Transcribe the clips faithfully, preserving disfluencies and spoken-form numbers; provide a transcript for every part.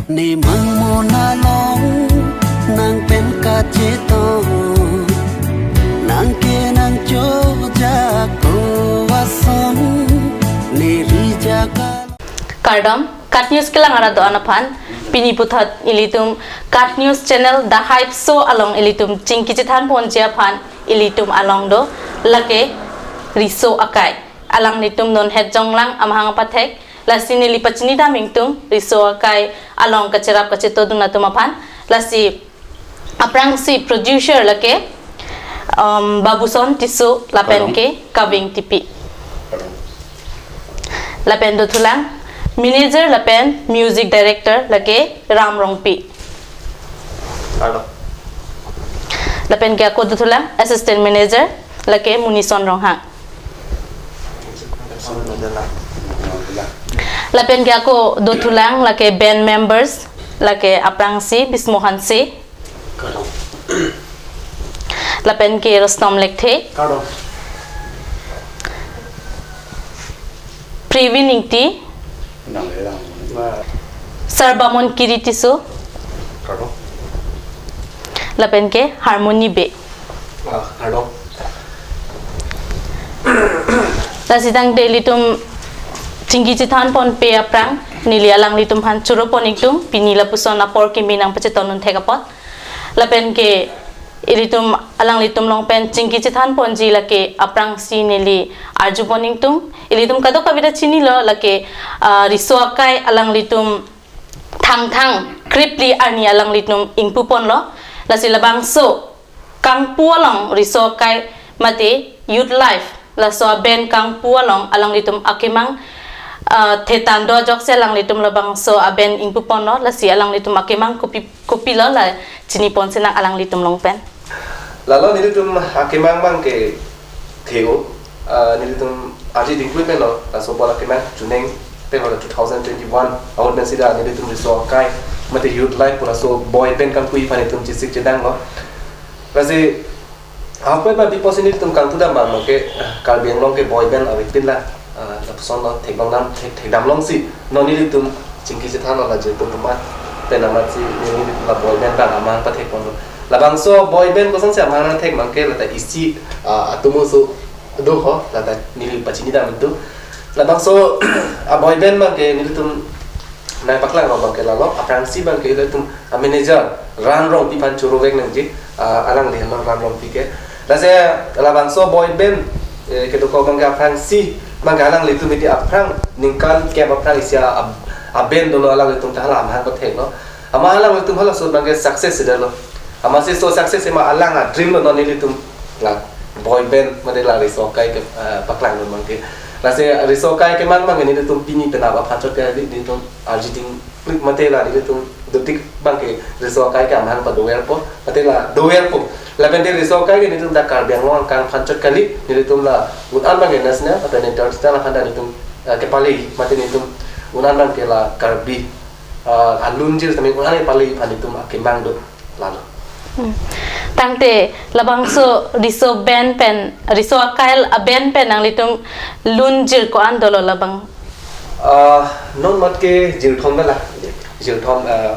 Nemang mon along nang pen kachetong, nang ke nang chojak ko ason, ne ri jaga. Kardom, KAT News kelang arat do-an aphan, pini puthot ilitum KAT News channel The Hype Show along ilitum chingki chethan ponji aphan ilitum along do, lake riso akai. Alanglitum non het jonglang amahang apathek, lasi neli pachini dam ingtung, riso akai along kacherap kachetodun atum aphan, lasi aphrangsi producer lake, um, Babuson Tisso lapen Kardom. Ke Kaving Tipi. Kardom. Lapen dothulang manager lapen music director lake Ram Rongpi. Kardom. Lapen ke ako dothulang assistant manager lake Munison Ronghang. Lapen ke ako dothulang lake band members lake aphrangsi Bismo Hanse. Kardom. Lapen ke Rustom Lekthe. Kardom. Previn Ingti. Nang le lang. Ba. Sarbamon Kiri Tisso. Kardom. Lapen ke Harmony Bey. Ah, kardom. Lasi tangte ilitum chingki chethan ponpe aphrang, neli alanglitum aphan choro pon ingtung, pini lapuson apor kimi nang pachetondun thek apot. Lapen ke ilitum alanglitum along pen chingki chethan ponji lake aphrangsi neli arju pon ingtung. Ilitum kadokave ta chinilo lake, ah, riso akai alanglitum Thangthang krepli arni alanglitum ingpu ponlo. Lasi labangso kangpu along riso akai mate youth life, laso a-band kangpu along alanglitum akemang, ah, thetan do ajoksi alanglitum labangso a-band ingpu ponlo, lasi alanglitum akemang kopi kopilo la chini ponsi nang alanglitum along pen. Lalo nelitum akemang abang ke Theo, ah, nelitum arji dingpui pen lo, laso bola kemang June pen lo two thousand twenty-one, ahut pen sida nelitum riso akai mate youth life pu laso boy band kangpui aphan itum chesik chedanglo. Lasi ahut pen ma bipo si nelitum kangthu dam abang ke, ah, Karbi Anglong ke boy band avepin la, ah, lapuson lo theklong dam, thek, thekdam longsi non nelitum chingki chethan lo la jirpo atum amat pen amatsi nelitum la boy band abang amahang pathek ponlo. Labangso boy band kosonsi amahang thek abang ke lata isi, ah, atum oso do ho, lata neli pachini dam ingtung. Labangso a-boy band abang ke nelitum nangpaklang abang ke lalo, aphrangsi abang ke nelitum a-manager Ram Rongpi aphan choro vek nangji, ah, alangli henlo Ram Rongpi ke. Lasi labangso boy band, eh, kedokok abang ke aphrangsi abang ke alanglitum iti aphrang ningkan kep aphrang isi a, a-band dolo, alanglitum ta hala amahang patheklo. Ama alanglitum halaso abang ke success si detlo. Amatsi so success ma alang a-dream lo non nelitum la boy band mate la riso akai ke, eh, paklang lo abang ke. Lasi riso akai kemang abang ke nelitum pini penap aphan chot ke nelitum arji dingpui mate la nelitum dotik abang ke riso akai ke amahang padoverpo mate la doverpo. Lapen te riso akai ke nelitum dak Karbi Anglong angkang aphan chot kali, nelitum la un-an abang ke national mate international aphan ta nelitum, eh, kepale mate nelitum un-an abang ke la Karbi, eh, alunjir tame un-an kepale aphan nelitum akemang do. Lalo. Hmm. Tangte labangso riso band pen, riso akai a-band pen nanglitum lunjir ko-an dolo labang? Ah, non mat ke jirthom bela. Jirthom, ah,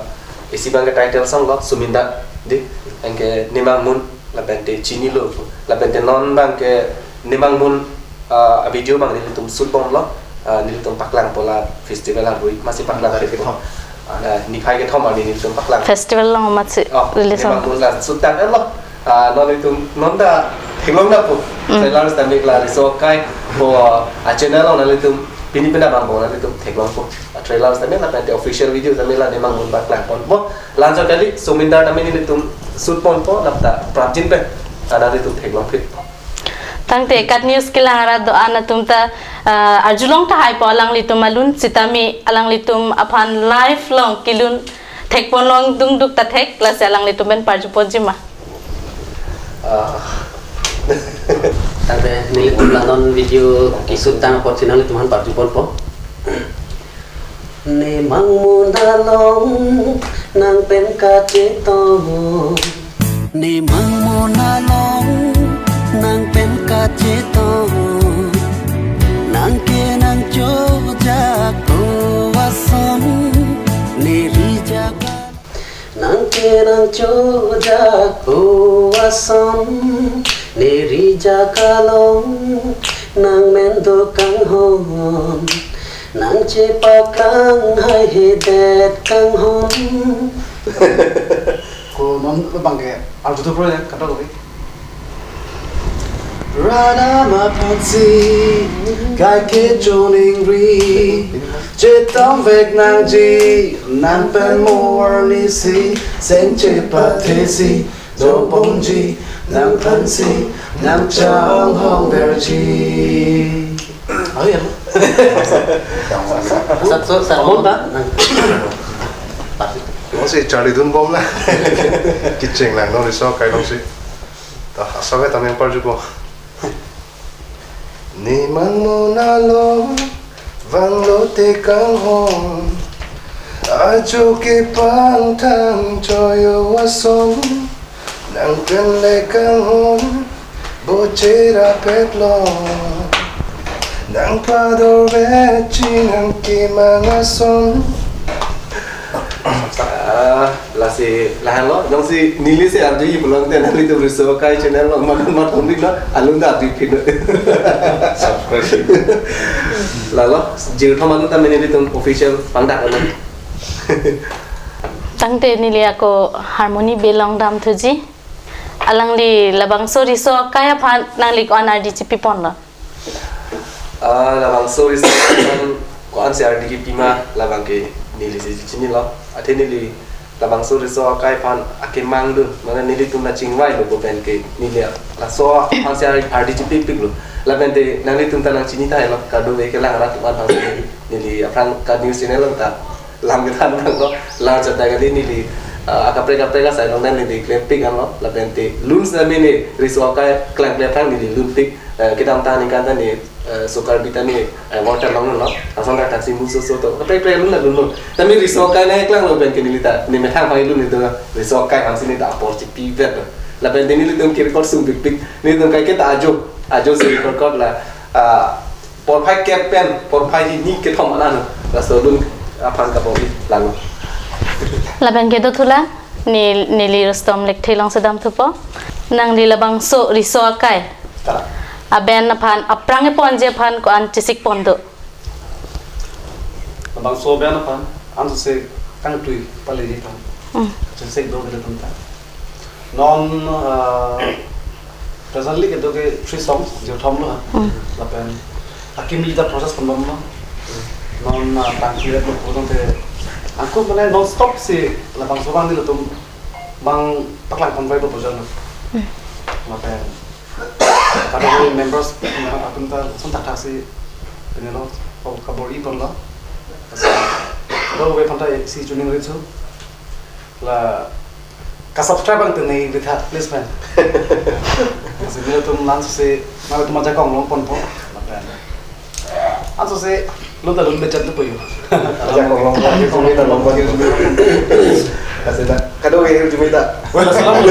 isi abang ke title song lo, Sumindar, di. Anke Nemang Mun, lapen te Chinilo, lapen te non abang ke Nemang Mun, ah, a-video abang nelitum shoot bomlo, ah, nelitum paklangpo la festival arui, amatsi paklang. Niphai kethom. Ah, niphai kethom arni nelitum paklang. Festival along amatsi. Oh, release Nemang Mun la shoot tanglo. Ah, non nelitum non ta theklong nangpo. Mm. Trailer tame la riso akai pu, ah, channel along nelitum pini penap abang nelitum theklongpo. Ah, trailer tame lapen te official video tame la Nemang Mun abang paklangponpo. La-anchot kali Sumindar tame nelitum shoot ponpo, nap ta prapjin pen. Ah, nelitum theklongphit. Tangte KAT News kelang arat do-an atum ta, ah, arjulong tahaipo alanglitum alun, sitame alanglitum aphan live along kelun thekpon long dungduk ta thek, lasi alanglitum pen parju ponji ma? Ah. Tangte nelitum la non video keshoot tang apotsi nanglitum aphan parju ponpo. Nemang Mun along nang pen kachetong. Nemang Mun along nang pen kachetong. Nang ke nang chojak ko ason, ne ri jaga. Nang chojak o ason, ne rijak along, nang mendo kanghon, nang chepakanghai hedet kanghon. Ko non bangke arjutu pro ya kata kopi. Radam aphansi, kaike choningri, chetamvek nangji, nang pen mo arnisi, seng chepathesi, dopongji, nangphansi, nang chang hong verji. Oh ya. Sat so sat mon ta. Mo si Charlie dun bom na. Kiching lang no riso kai long si. Ta asal ta meng parju ko. Nemang monalo vanglote kanghon, ajo kepangthang choi o ason, nang pen le kanghon, bochera petlo, nang pador vechi nang kemang ason. Ah, lasi lahenlo, jongsi neli si arjuji pulote nanglitum Riso Akai channel lo, mat mat tomik lo, alun ta arjuji pin lo. Subscribe. Lalo, jirthom alun ta nelitum official pangdak lo. Tangte neli ako Harmony Bey along damthuji. Alangli labangso Riso Akai aphan nangli ko-an ardi chipi ponlo? Ah, labangso Riso Akai aphan ko-ansi ardi kipi ma labangke neli si chinilo. Athe neli labangso Riso Akai aphan akemang dun, mane nelitum nangchingvailo pu pen ke neli laso aphansi ar-, ardi chipipiklo. Lapen te nanglitum ta nangchini tahai lo, kadokave kelang arat aphan aphansi neli aphrang ka news channel along ta lam kethan nanglo, lam chot ta kali neli, ah, akaprek kaprek asai along neli klempik anlo, lapen te lun sitame ne Riso Akai klangkle aphrang neli lunpik, eh, kedamtang aningkan ta ne, eh, Sokarbi ta ne, eh, award ta longlo, asonthot thaksi musoso to, kaprek kaprek lun la lunlo. Tame Riso Akai nangklanglo pen ke neli ta, ne methang aphan lun ne to, Riso Akai aphansi ne ta apor chipivetlo. Lapen te nelitum ke-record sung pikpik, nelitum kaike ta ajo, ajo si record kot la, ah, porphai kep pen porphai hini kethom anat laso lun aphan kabor-i lang. Lapen kedo thula, ne-, neli Rustom Lekthe alongsi damthupo. Nangli labangso Riso Akai. Ta. A-band aphan, aphrang keponji aphan ko-an chesik pon do? Labangso a-band aphan, ansose kangtui paleji aphan. Hmm. Chesik do kede tum ta. Non, ah, presently kedo ke three songs, jirthom lo ha. Hmm. Lapen akimi ta process pon bomlo. Non, ah, tangki ret lo putangte. Ako mane non stop si labangso abang nelitum abang paklang ponvai bo bojan lo. Hmm. Lapen kadokave members atum ta asonthot thaksi pini lo, kabor-i ponlo. Kadokave aphan ta isi chuning ritsu. La ka-subscribe ang tenei bitha, please, friend. Kasi nelitum ansose, nanglitum ajakong longponpo. Ansose lun ta lun bejat lo po yo. Ajakong longpo, ajakong longpo. Kasi ta kadokave jumita. Wala salam.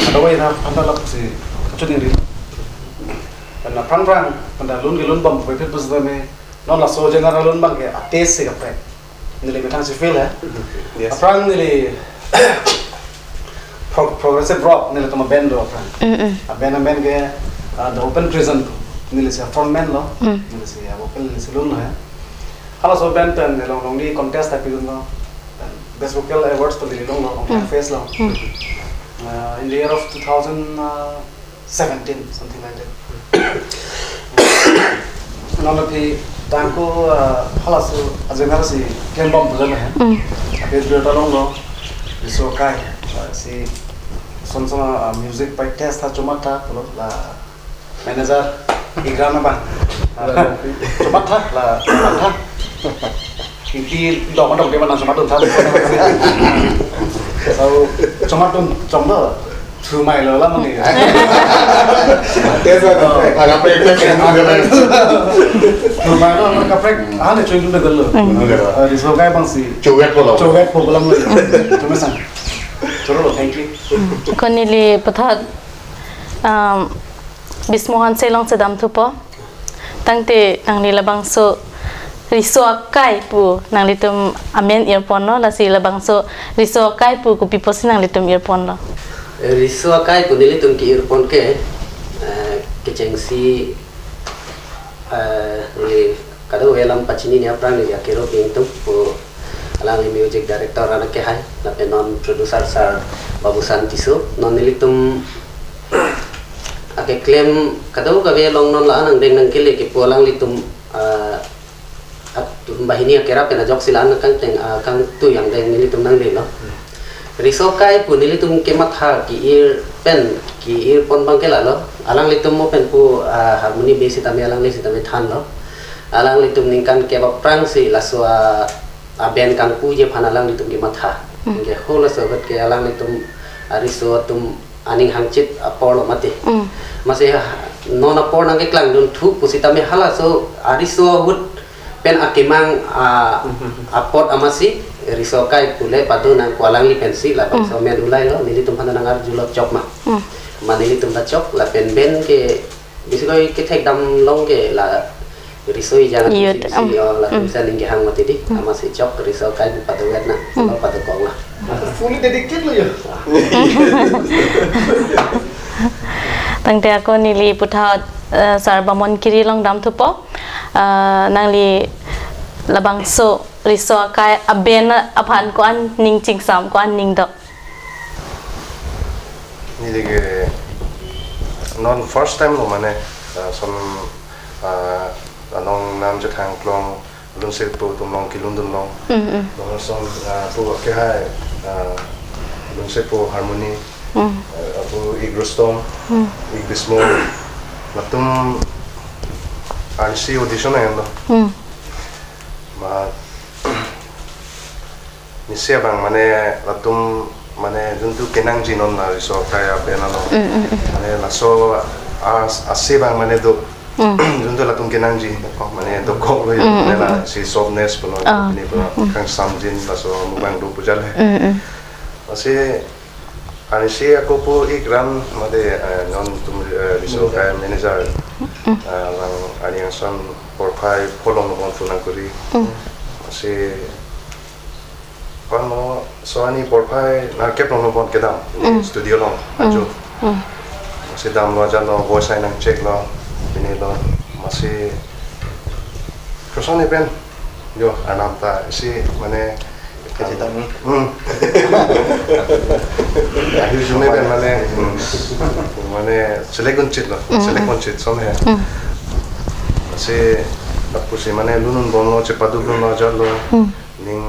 Kadokave na panta lap si kachuni ri. Karena phrang phrang panta lun ke lun bom, bepet bus dame. Non laso general lun abangke a-taste si kaprek. Neli methang si feel, eh. Yes. Aphrang neli pro-, progressive rock nelitum a-band do aphrang. Mm, mm. A-band, a-band ke, ah, The Open Prison. Neli si frontman lo. Mm. Neli si vocal neli si lun lo, eh. Halaso band pen neli longlong ni contest ta pidun lo. Best Vocal Awards pen neli longlo, Ongklang Mm. Fest lo. Mm. Ah, in the year of two thousand, ah, seventeen, something like that. Non aphi tangko, ah, halaso ajenga si klembom pulo he. Mm. Aphi dua ta longlo, Riso Akai, ah, si son son, ah, music pai test tha chomat tha pulo la manager igram abang. Chomat tha la chomat tha. Ingti dong dong dia mana chomat dong tha. So chomat dong chom do. Thumai lo la mani. Test lo, agak prek prek. Thumai lo, agak prek. Ah, ne choi dun degel lo. Hmm. Eh, Riso Akai abang si. Chovet ko lo. Chovet ko lo. Cuma sang. Choro lo, thank you. Ko neli puthot, um, Bismo Hanse alongsi damthupo. Tangte nangli labangso Riso Akai pu nanglitum amen irponlo, lasi labangso Riso Akai pu kopi apotsi nanglitum irponlo? Riso Akai pu nelitum ke-irpon ke, eh, kechengsi, eh, neli kadokave alam pachinine aphrang neli akero ingtung pu alangli music director Rana Kehai, lapen non producer sir Babusan Tisso, non nelitum akeklem kadokave along non la-an angdeng nangkele ke pu alanglitum, ah, at-, banghini akerap pen ajoksi la-an kangteng, ah, kangtui angdeng nelitum nangdelo. Hmm. Riso Akai pu nelitum kematha ke-ir pen, ke-irpon abang ke lalo. Alanglitum mo pen pu, ah, harmony base sitame alangli sitame thanlo. Alanglitum ningkan kep aphrangsi laso a, a-band kangpuji aphan alanglitum kematha. Hmm. Anke halaso ahut ke alanglitum ariso atum aning hangchit aporlo mati. Hmm. Masi ha, non apor nangkeklangdun thu pusitame halaso ariso ahut pen akemang a, apot amatsi Riso Akai pule pado nangko alangli pensi labangso, hmm, amen ulailo, nelitum aphan nangarjulo chok ma. Hmm. Ma nelitum ta chok lapen band ke bisikoi kethek dam along ke la riso ejang, iyut, bisi, bisi, um, oh, latum, hmm, sa ning kehang mati di. Hmm. Amatsi chok Riso Akai pu pado wet na, hmm, lo pado kong la. Fully dedicated lo ya. Tangte ako neli puthot, eh, sir Bamon Kiri along damthupo. Eh, nangli labangso Riso Akai a-band aphan ko-an ning chingsam, ko-an ning do? Neli ke non first time lo mane, ah, son, ah, anong nam chethang klong Lunsepo atum along kelundun long. Mm, mm. Lason, ah, pu Kehai, ah, Lunsepo harmony, mm, ah, pu ik Rustom, mm, ik Bismo, latum arnisi audition nangdunlo. Mm. Ma, nisi abang mane latum mane juntu kenangji non la Riso Akai a-band along. Mm, mm, mm. Mane laso as-, ase abang mane do. Mm. Juntu latum kenangji, oh, mane dokok lo ya, mm, mane mm, la mm, si softness punon, ah, pini punon, mm, kangsamjin laso mubang do pu jale. Mm, mm. Lasi arnisi ako pu ik ran mate, eh, non tum, eh, Riso Akai manager, mm, eh, lang arni ason porphai pholong non phu nangkuri. Mm. Lasi pan mo so ani porphai nangkep long non kedam, mm, studio along, mm, ajo. Mm. Lasi damlo ajatlo, voice ai nangcheck lo, pini lo, lasi koson ni pen, yo, anam ta isi mane kachita, hmm. Hmm. Ahi jume pen mane, hmm, mane selek unchit lo, hmm, selek unchit, so he. Hmm. Lasi lapusi mane lunun bomlo, chepaduk dunlo, ajatlo. Hmm. Ning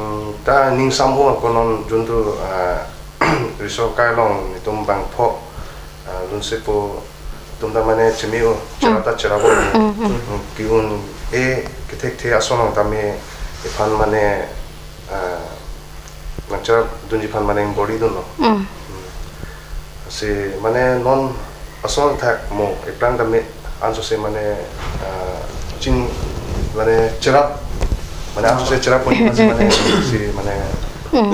ta ning samho ako non juntu, ah, Riso Akai along netum bangpho, ah, Lunsepo atum ta mane chimi-o, hmm, cherap ta cherap-o. Hmm, hmm. Hmm, ke-un-e kethekthe ason along tame iphan mane, ah, nangcherap dunji aphan mane bor-i dunlo. Hmm. Hmm. Lasi mane non ason thak mo iphrang tame anso se mane, ah, ching mane cherap, mane anso se cherap pon mane si mane. Hmm.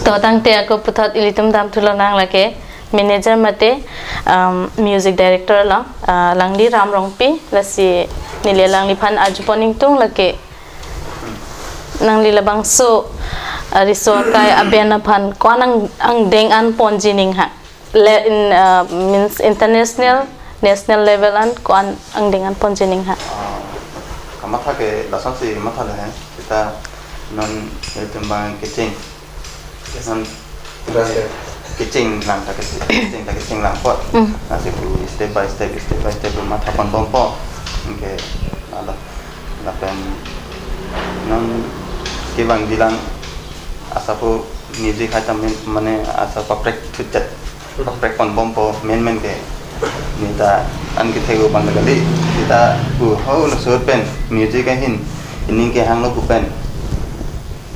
To tangte ako puthot ilitum damthu lonang lake manager mate, um, music director lo, ah, alangli Ram Rongpi, lasi neli alangliphan arjupon ingtung lake nangli labangso, ah, Riso Akai a-band aphan ko-an ang, angdeng an ponji ning ha. Le, in, uh, means international, national level an ko-an angdeng an ponji ning ha. Ah, kamatha ke lasonsi matha le he, seta non ilitum abang kecheng. Non kecheng lang ta kecheng, kecheng ta kecheng lang apot. Mm. Lasi pu step by step, step by step pu matha pon bompo. Anke, ala, lapen non kevangji lang asa pu music hai ta men, mane asa paprek thuchet, paprek pon bompo, men men ke. Neta an kethek-o abang kali, neta pu ho lo sur pen music ahin, ining kehanglo pu pen.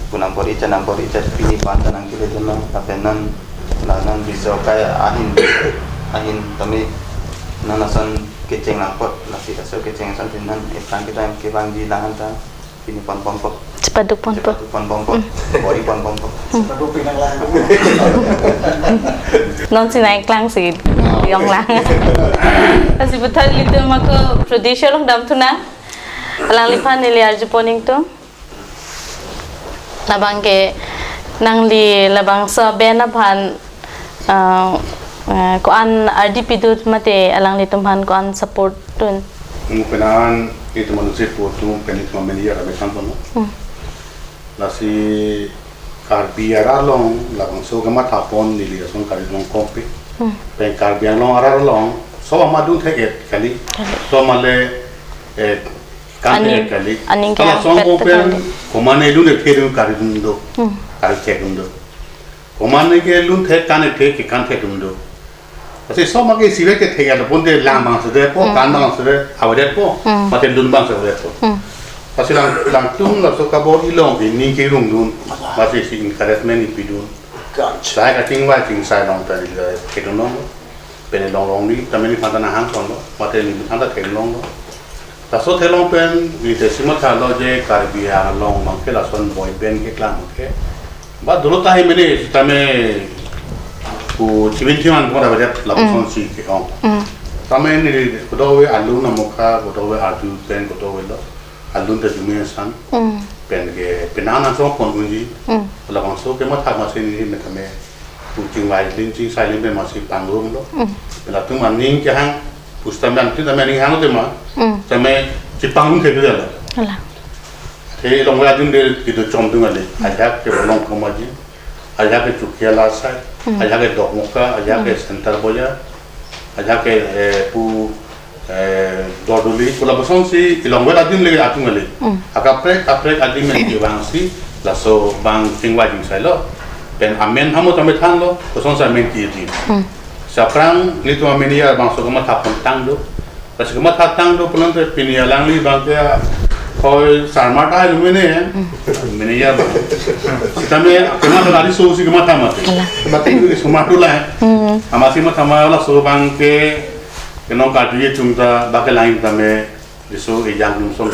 Pu nang bor-i chet, nang bor-i chet, pini pu an ta nangkele dunlo, lapen non, la non Riso Akai ahin, ahin tame, non ason kecheng lang apot, lasi aso kecheng ason pini non, iphrang ke time kevangji lang an ta. Pini pon bompo. Chepaduk ponpo. Chepaduk pon bompo. Mm. Bor-i pon bompo. Mm. Chepaduk pinang lang. Non si nangklangsi, ah, yong lang. Lasi puthot ilitum ako producer along damthu nang. Alangliphan neli arjupon ingtung. Labang ke nangli labangso band aphan, ah, ah, ko-an ardi pidun mate alanglitum aphan ko-an support dun. Mo penan itum ansi pu atum pen itum amen ya rame than tono. Hmm. Lasi Karbi arat along labangso kamathapon neli ason kali long kompe. Hmm. Pen Karbi Anglong arat along so ama dun thek-et kali. Kali. So ama le, eh, kan Aning, thek kali. Aning Kala ke song angpet kompen kali. Komatne lun thek dun kali dun do. Hmm. Kali thek dun do. Komatne ke lun thek kan thek ke kan thek dun do. Lasi so ama ke isivet ke thek-et ponte lang abang sede po, Hmm. kan abang sede avedet po, Hmm. mate dun abang sede avedet po. Hmm. Lasi lang, langtum laso kabor ilong ke ning kerung dun, lasi si encouragement ipi dun. Sai kachingvai chingsai along ta di kedun long. Pen long long ni, tame neliphan ta nang hang son lo, mate neliphan ta thek long lo. Laso theklong pen neli ta isi matha lo je Karbi Anglong abang ke lason boy band keklang abang ke. Ba dolo ta he mene sitame ku chimin chiman pon avedet labangson Mm. si ke-ong. Mm. Tame neli kedo-ve alun amokha, kedo-ve arju pen kedo-ve lo. Alun ta jume san. Mm. Pen ke penang nangso pon unji. Mm. Labangso kematha masi neli me tame. Ku chingvai lin chingsai lin pen masi pangrum lo. Mm. Pen latum aning kehang, pusitame aning tame aning hang tema. Mm. Tame chipangrum thek lo. Ala. Te longve adim de kedo chom dung ale. Ajak ke Bolong Kamaji. Ajak ke Chukia Lasai. Mm. Ajak ke Dokmoka, ajak ke Mm. Center Boya. Ajak ke, eh, pu, eh, Dorduli, pu labangson si ilongve adim le atum ale. Mm. Akaprek, kaprek adim men kevang si, laso abang chingvai chingsai lo. Pen amen hamo tame than lo, koson sa amen ki di. Mm. Sa aphrang nelitum amen ya bangso kamathapon tang do. Lasi kematha tang do pulote pini alangli abang ke hoi sarma ta lu mene. Mm. Mene ya abang. Sitame kematha tadi so si kematha mati. Ala. Mati itu semua tu lah. Mm. Ama si matha ma laso abang ke kenong kadu ye chum ta ba kelang tame riso ejang nung song.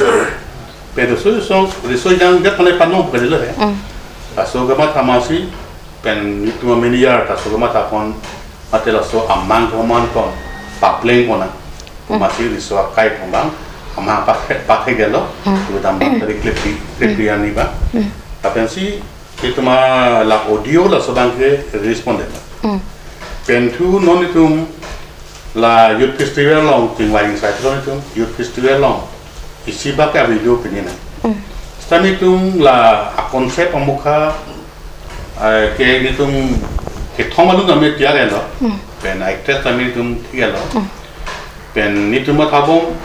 Pen riso song, riso ejang det mane panong bukan lo he. Mm. Laso kematha masi pen nelitum amen ya ta laso kemathapon mate laso amang koman pon papleng pon na. Mm. Masi riso akai pon abang amang pakai pakai gelo. Mm. Tu dam bang tadi klip di klip di ani ba. Mm. Lapen si itum la audio laso abang ke respond det. Mm. Pen thu non itum la youth festival along chingvai chingsai thu non itum youth festival along isi bak ke video pini na. Mm. Sitame itum la a concept amokha, eh, ke nelitum kethom alun tame tiyar lo. Mm. Pen actress tame itum thik lo. Mm. Pen nelitum mathabom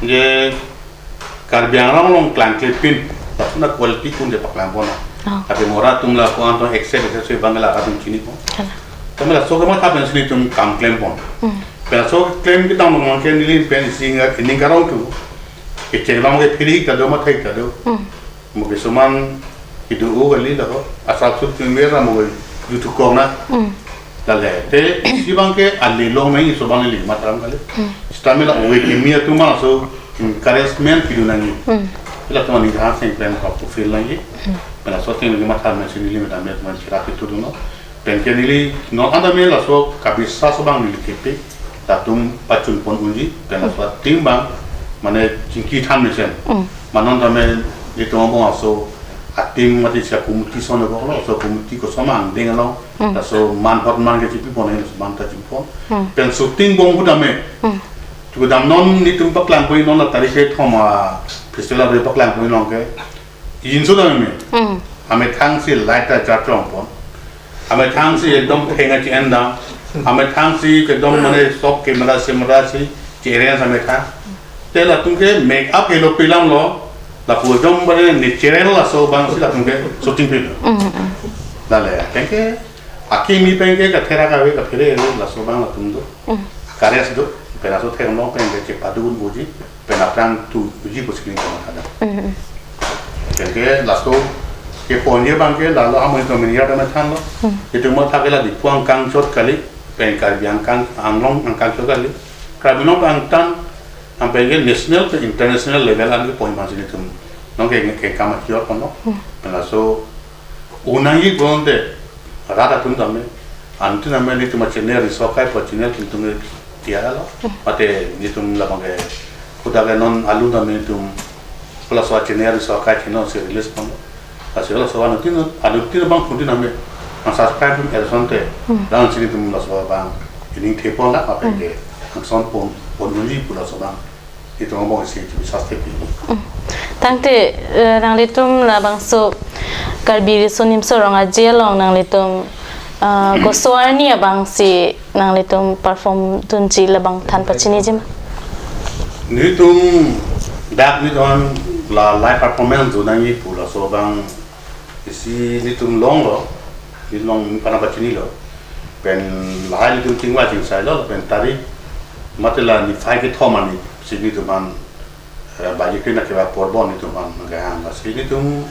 je Karbi Anglong along klangklepin, laso na quality kun de paklang pon na. Oh. Tapi mora atum la ko anto accept accept so bang la atum chini pon. Kala. Tame laso kematha pensi nelitum kam klem pon. Hmm. Pen laso klem kedam abang ke neli pen isi ngat ining karong tu. Kecheng long ke phiri ta do mathai ta do. Hmm. Mo ke suman idu u kali la ko. Asap sup chingver mo ke jutu kong na. Hmm. Lale, te isi abang ke ale long nai so abang le matram kali. Hmm. Sitame la ove kimi atum laso encouragement pidun nangji. Hmm. Latum aning ha seng plan ko fulfill nangji. Hmm. Pen laso atheng le matha masi neli madam ya teman chira pitu duno. Pen ke neli non anta me laso kabisa so abang neli kepi. Latum pachun pon unji. Pen laso atheng abang mane chingki than mesen. Hmm. Manon tame nelitum abang laso atheng mati sia committee son ko laso committee koson angdeng along. Hmm. Laso man hot man ke chipi pon, laso man ta chipi pon. Hmm. Pen shooting bom pu tame. Hmm. Tu kedam non nelitum paklang pon non la tarik kethom a-festival a-day paklang pon non ke. Inso tame. Hmm. Amethang si light ta charchong pon. Amethang si ekdom theng a-chi-en dam. Amethang si ekdom mane sob camera semera si chi-arrange amethang. Te latum ke make up helo pilam lo, lapu ekdom mane natural laso abang si latum ke shooting pilo. Mm, mm. Lale, pen ke, akimi pen ke kathera kave kaphere lo laso abang latum do. Mm. Kares do, pen laso theng long pen ke chepadun buji, pen aphrang tu uji pusi ning kama thada. Mm, mm. Pen ke laso ke ponje abang ke lalo amo itu meniar dama than lo. Mm. Itu mo thak ke la Diphu angkang chot kali, pen Karbi angkang Anglong angkang chot kali. Karbi Anglong angtan Ampen ke national ke international level an ke point bang sini tum. Nong ke ke kama kior kono. Hmm. Pen laso unang i bonte rat atum tame. Antu name nelitum a-channel riso akai po channel tum tum tiara lo. Hmm. Mate nelitum labang ke kuda ke non alun tame nelitum Laso a channel, laso akai channel si release pon. Laso, laso anuttin, anuttin abang phutin ame. Ang subscribe pun er son te. Hmm. Dang si nelitum laso abang ining thepon la apa Hmm. ke. Ang son pon, pon unji pu laso abang. Itum abang si bisa step ini. Hmm. Tangte, eh, nanglitum labangso Karbi Riso Nimso Rong Aje along nanglitum, eh, koso arni abang si nanglitum perform dunji labang than pachiniji ma? Nelitum dak nelitum la live performance do nangji pu laso abang isi nelitum longlo, nelitum longphan pachinilo. Pen lahai nelitum chingvai chingsai lo, pen tarik mate la niphai kethom arni si nelitum aphan, eh, baji kena keba porbon nelitum aphan kehang. Lasi nelitum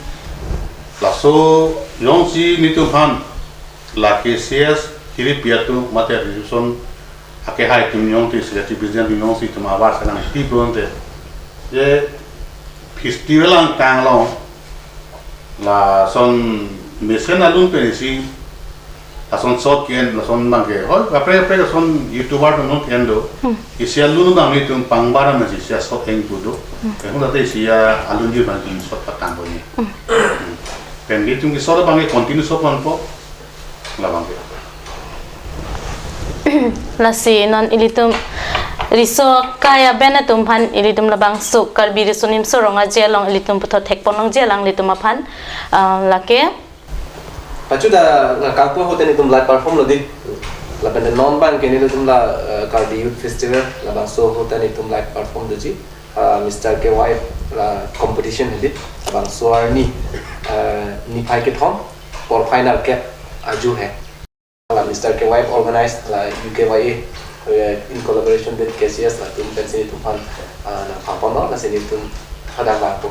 laso jongsi nelitum aphan la K C S kiri piatu mate reservation akehai atum jongsi, sila ti business atum jongsi itum abar senang pi pronte. Je festival angkang along lason mesen alun pen isi lason short ke-en, lason abang ke. Hoi, kaprek kaprek lason YouTuber atum non ke-en do. Hmm. Isi alun abang nelitum pangbar na si isi a short en pu do. Hmm. Pen hula te isi alunji abang itum short patang ko ni. Hmm. Hmm. Pen nelitum ke short abang ke continue short ponpo. Labang ke. Lasi non ilitum riso akai aben atum aphan ilitum labangso Karbi Riso Nimso Rong Aje along ilitum puthot thekpon longji alanglitum aphan, ah, lake. Pachu da nangkangpo ahut nelitum live perform lo di. Lapen non abang ke nelitum la, eh, Karbi Youth Festival labangso ahut nelitum live perform doji. Ah, Mister K Y F la competition hedi. Labangso arni, eh, niphai kethom, porphai nerkep ajo he. La Mister K Y F organize la U K Y A, eh, in collaboration with K C S latum pensi nelitum aphan, ah, nangphaponlo, lasi nelitum hadak bangpo.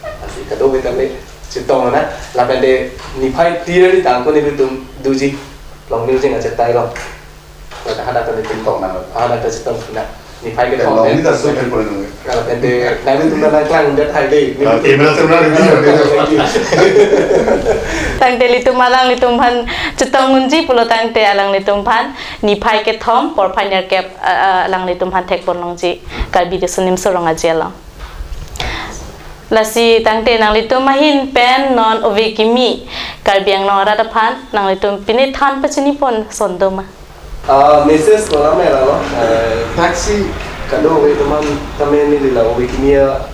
Lasi kadokave tame chetong na, lapen te niphai clearly tangko nelitum doji, long music achetai long. Lapen hadak ta nelitum tong na, hadak ta chetong na. Niphai kethom Long pen. Ni ta so pen pore nung. Kalau pen te, nangtum ta nangklang det hai dei. Ah, camera, camera, ready, ready. Tangte ilitum alanglitum aphan chetong unji pulo tangte alanglitum aphan niphai kethom porphai nerkep, ah, ah, alanglitum aphan thekpon longji Karbi Riso Nimso Rong Aje along. Lasi tangte nanglitum ahin pen non ove kimi Karbi Anglong arat aphan nanglitum pine than pachinipon son do ma? Ah, message ko lam era lo. Eh, Taxi. Kadokave atum aphan tame neli la ove kimi a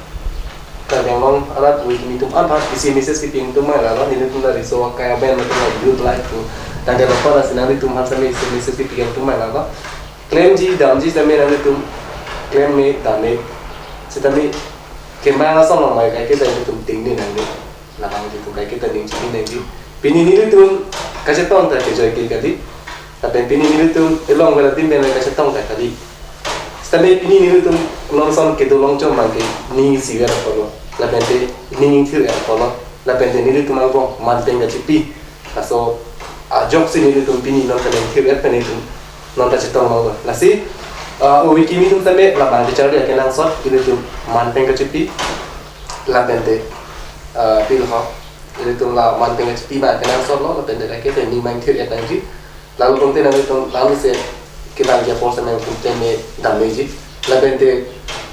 Karbi Anglong arat ove kimi atum aphan isi message kepi atum era lo, nelitum la riso akai aben atum la youth life tu. Tangte bapa la si nanglitum aphan tame isi message kepi atum era lo. Klemji damji tame nanglitum klem me dam me. Sitame kemang asong long mai kaike ta nelitum ting ni nangji. Labang nelitum kaike ta ning chini nangji. Pini nelitum kachetong ta kejoi ke kali. Lapen pini nelitum elong vela dim pen kachetong ta kali. Sitame pini nelitum non ason kedo longchom abang ke ning isi ver apotlo. Lapen te ning ingthir ver apotlo. Lapen te nelitum angbong manpeng kachipi. Laso ajok si nelitum pini non kaningthir ver pen nelitum non kachetong longlo. Lasi, ah, ove kimi atum tame labang kecharli akenangsot, nelitum manpeng kachipi. Lapen te, ah, pil ho. Nelitum la manpeng kachipi abang akenangsot lo, lapen te kaike te ning mangthir ver nangji. Lalu tangte nanglitum lalu se kevangji apor se nangtum tame dam meji. Lapen te,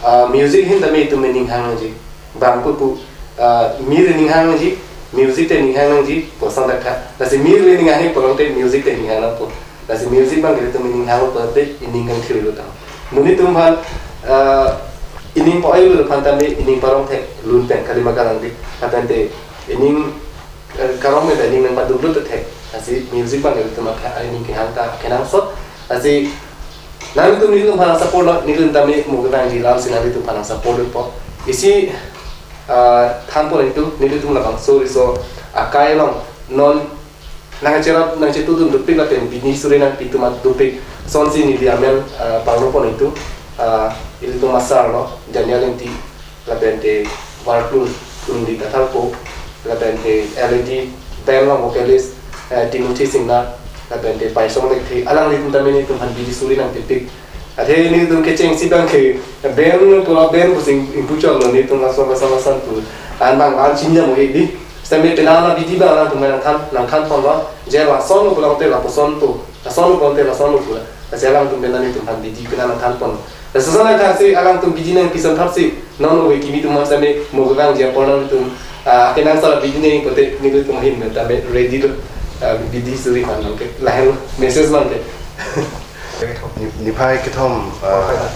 ah, music ahin tame itum ning hang nangji. Bang pu pu, ah, mir ning hang nangji, music te ning hang nangji, pu asonthot tha. Lasi mir le ning hang pulote music te ning hang nangpo. Lasi music abang ke itum ning hang pulote ining kangthir lo tang. Monit atum aphan, ah, ining po-oi lo aphan tame ining parong theklun pen kalima kalang di. Lapen te ining, eh, karong me ta ining nangpaduk lo te thek. Lasi music abang ke itum aphan ining kehang ta kenangsot. Lasi nanglitum nelitum aphan support lo, nelitum tame mo kevangji alam si nanglitum aphan support lo po. Isi, ah, thanpo nelitum, nelitum labangso riso akai along non nangcherap nangchetudun dopik lapen bini suri nangpi atum dopik. Sonsi neli amen, ah, pangrupo nelitum, ah, ilitum asar lo, Daniel Ingti. Lapen te Varklun, Klungdi Katharpo, lapen te L A D band along vocalist, eh, Timothy Singnar, lapen te Paisong Lekthe, alanglitum tame nelitum aphan bidi suri nangpipik. Athe nelitum kechengsi abang ke band pulo band pusi ingpu choklo nelitum lason lason lason pu. An abang an chinja mo hedi. Sitame penang la bidi abang alangtum nangthan, nangthan ponlo. Je lason pulote lapuson pu. Lason pulote lason pu. Lasi alangtum penang nelitum aphan bidi penang nangthan pon. Lason nangthansi alangtum bidi nangpi asonthotsi Non ove kimi atum sitame mo kevangji apor nangtum, ah, kenangsot abidi nangji pute nelitum ahin sitame ready lo, ah, bidi suri aphan nangke lahen message nangke. Ni-, niphai kethom, ah,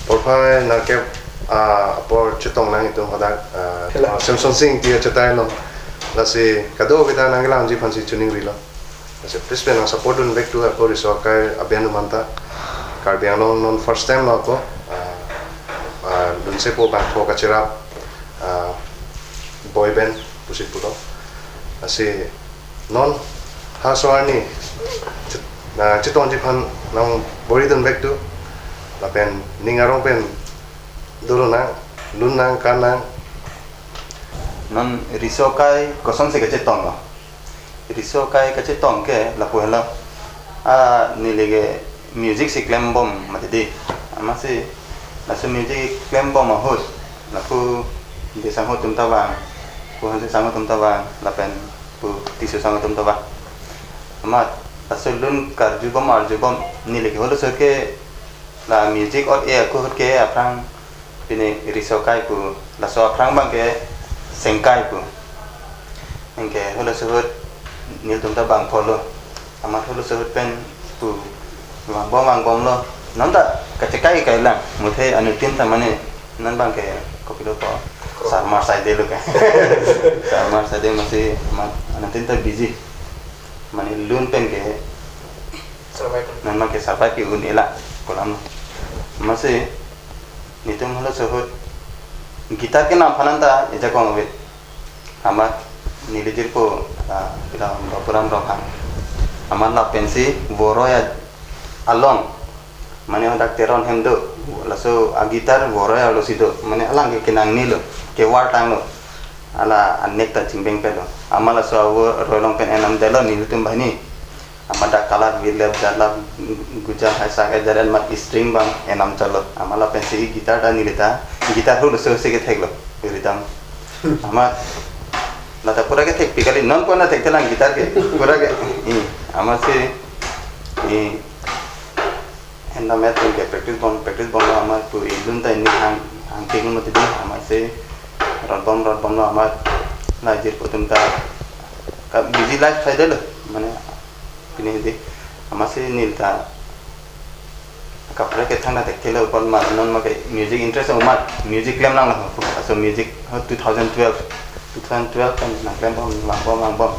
porphai nerkep, ah, apor chetong nang itum hadak, ah, Samson Sing Ingti achetai along. Lasi kadokave ta nangkelangji aphansi choningrilo. Lasi please pen nang support dun back to ako Riso Akai a-band atum anta. Karbi Anglong non first time lo ako, ah, ah, dunsepo bangpho kacherap, ah, boy band pusi pulo. Lasi non ha so arni chet-, ah, chetongji aphan nang bor-i dun back to. Lapen ning arong pen dolo nang, lun nang, kan nang. Non Riso Akai kosonsi kachetong lo? Riso Akai kachetong ke lapu helo. Ah, neli ke music si klembom mati di. Amatsi laso music klembom ahut lapu Dei sangho atum ta vang, pu Hanse sangho atum ta vang, lapen pu Tisso sangho atum ta vang. Amat laso lun karjubom arjubom neli ke holoso ke la music or e aku ahut ke aphrang pini Riso Akai pu, laso aphrang abang ke Sengkai pu. Anke holoso ahut nelitum ta bangpho lo. Amat holoso ahut pen pu vangbom vangbom lo. Non ta kachekai kai lang. Muthe anuttin ta mane non abang ke kopilo po. Sarmar saide lo ke. Sarmar saide amatsi ma-, anuttin ta busy. Mane lun pen ke Survival. Non abang ke survive pi un-e la kolam. Amatsi nelitum holoso ahut guitar kenam aphan anta ejakong ave. Amat neli jirpo, ah, pila Bapuram Ronghang. Amat lapensi Voroi a-, along. Mane hadak Teron hem do. Laso a-guitar Voroi arlo si do. Mane alang ke kenangne lo. Kevar tanglo. Hala anek ta chingbeng pelo. Amat laso a-Voroi along pen enam detlo nelitum banghini. Amat dak kalat virlep jatlap gujal hai sak ejaran mat string abang enam chotlo. Amat lapensi guitar ta neli ta guitar holoso si ketheklo rhythm. Amat lata pura kethek pi kali non pura thekthelang guitar ke pura ke. I, amatsi i enam et ke practice bom practice bomlo amat pu ilun ta ini hang hangke mati di amatsi rotbom rotbomlo amat la jirpo atum ta ka busy life saide lo mane pini hedi. Amatsi neli ta kaprek kethang ta thekthelo apot ma non ma ke music interest amat music klem nanglo. Laso music ho two thousand twelve, two thousand twelve kan nang klembom vangbom vangbom.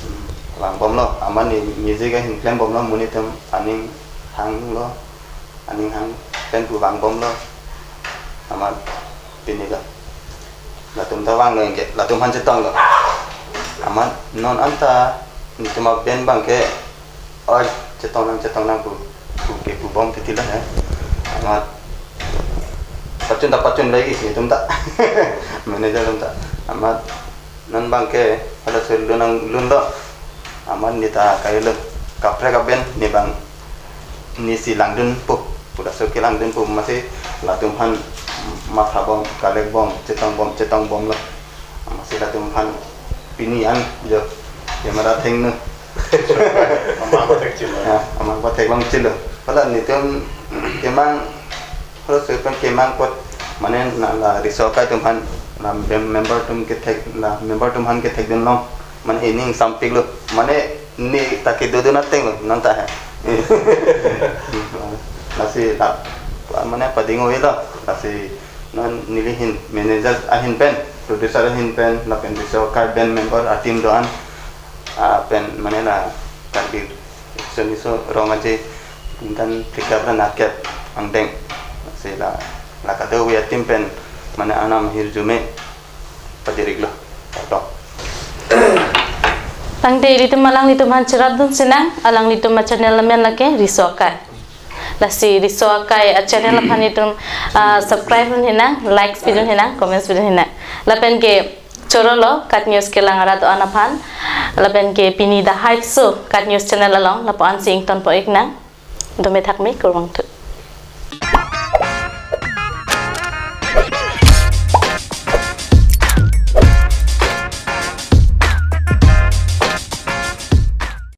Hmm, vangbomlo amat ne music ahin klembomlo monit atum aning hanglo aning hang pen pu vangbomlo amat pini lo. Latum ta vanglo anke, latum aphan chetonglo. Amat non anta nelitum a-band abang ke, oi, chetong nang, chetong nang pu, pu ke pubom titi lo he. Amat pachun ta pachun lagi nelitum ta. Manager atum ta. Amat non abang ke, halaso lun nang lunlo. Amat neli ta kailo kaprek a-band ne abang neli si langdunpo, pu laso kelangdunpo amatsi latum aphan mathabom, collect bom, chetong bom, chetong bomlo. Amatsi latum aphan pini an jo, camera thengno. Amang pathek chilo. Ya, amang patheklong chilo. Hala nelitum kemang, halaso pen kemang apot, mane na la Riso Akai atum aphan, la mem-, member atum kethek, la member atum aphan kethekdunlong. Mane ining sampik lo. Mane ne ta kedodun ateng lo, non ta he. Lasi la, mane pading oi lo. Lasi non neli ahin, manager ahin pen, producer ahin pen, lapen Riso Akai band member a-team do-an, ah, pen mane la Karbi Riso Niso Rong Aje, ingtan phlikep ra nerkep angdeng. Lasi la, la kadokave a-team pen, mane arnam ahirjume padirik lo. Kardom. Tangte ilitum alanglitum aphan cherapdun sinang, alanglitum a-channel amen lake Riso Akai. Lasi Riso Akai a-channel aphan itum, ah, subscribe dun hinang, likes pidun hinang, comments pidun hinang. Lapen ke chorolo KAT News kelang arat do-an aphan. Lapen ke pini The Hype Show KAT News channel along lapu-ansi ingtonpo iknang. Dome thakme, kurvangthu.